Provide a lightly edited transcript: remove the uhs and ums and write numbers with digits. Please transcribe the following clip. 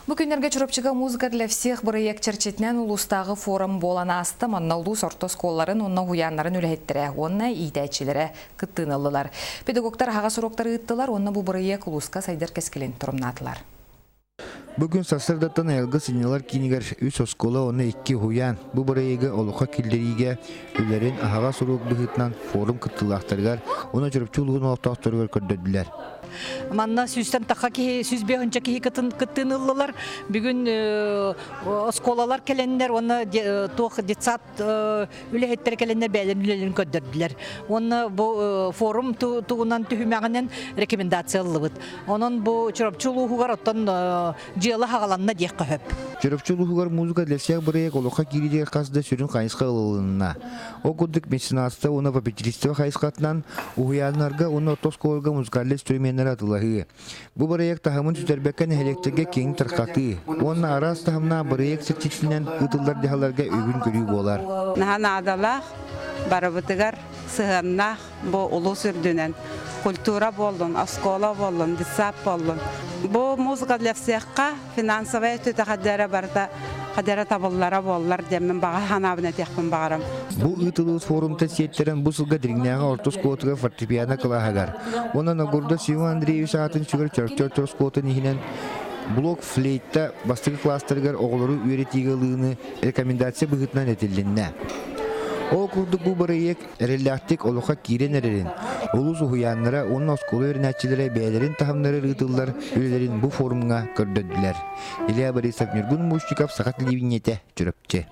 Бу күннэргэ Чурапчыга «Музыка для всех» бырайыак чэрчитинэн улуустааҕы форум буолан ааста. Манна улуус орто оскуолаларын уонна уһуйааннарын үлэһиттэрэ уонна иитээччилэрэ кыттыыны ыллылар. Педагогтар аһаҕас уруоктары ыыттылар уонна бу бырайыак улууска сайдар кэскилин торумнаатылар. Бу күн сарсыардаттан Айылгы сынньалар киинигэр үс оскуола уонна икки уһуйаан бу бырайыагы олоххо киллэриигэ үлэлэрин аһаҕас уруок быһыытынан форум кыттыылаахтарыгар уонна Чурапчы улууһун олохтоохторугар көрдөрдүлэр. Манна сүүстэн таха киһи, 105 киһи кыттыыны ыллылар. Бүгүн оскуолалар кэлэннэр уонна туох детсад үлэһиттэрэ кэлэннэр бэйэлэрин үлэлэрин көрдөрдүлэр. Уонна бу форум тугунан түһүмэҕинэн рекомендация ыллыбыт. Онон бу Чурапчы улууһугар оттон дьыала хаҕаланна диэххэ сөп. Чурапчы улууһугар музыка для всех бырайыак олоххо киириитигэр хас да сүрүн хайысха ылылынна. Ол курдук меценатство уонна попечительство хайысхатынан уһуйааннарга уонна орто оскуолаларга музыкальнай инструменнары атыылаһыы. Бу бырайыак таһымын сүтэрбэккэ нэһилиэктэргэ киэҥ тарҕатыы уонна араас таһымнаах бырайыак чэрчитинэн ыытыллар дьаһалларга үгүн көрүү буолар. Наһаа наадалаах, барыбытыгар сыһыаннаах бу улуус үрдүнэн культура буоллун, оскуола буоллун, детсад буоллун. Бу музыка для всехха финансовая өттүтэ хаддара барыта хадара табыллара буоллар диэммин баҕа санаабын этиэхпин баҕарам. Бу ыытыллыбыт форумтан сиэттэрэн бу сылга Дириҥнээҕи орто оскуолатыгар фортепиано кылааһыгар уонна Ногурда Симон Андреевич аатын сүгэр Чөркөөр орто оскуолатын иһинэн блок флейта бастакы класстарыгар оҕолору үөрэтиигэ ылыыны рекомендация быһыытынан этилиннэ. Ол курдук бу бырайыак эрэллээхтик олоххо киирэн эрэрин, улуус уһуйааннара уонна оскуола үөрэнээччилэрэ бэйэлэрин таһымнарыгар ыытыллар үлэлэрин бу форумҥа көрдөрдүлэр. Илья Борисов, Ньургун Мущиков, Саха телевидениетэ, Чурапчы.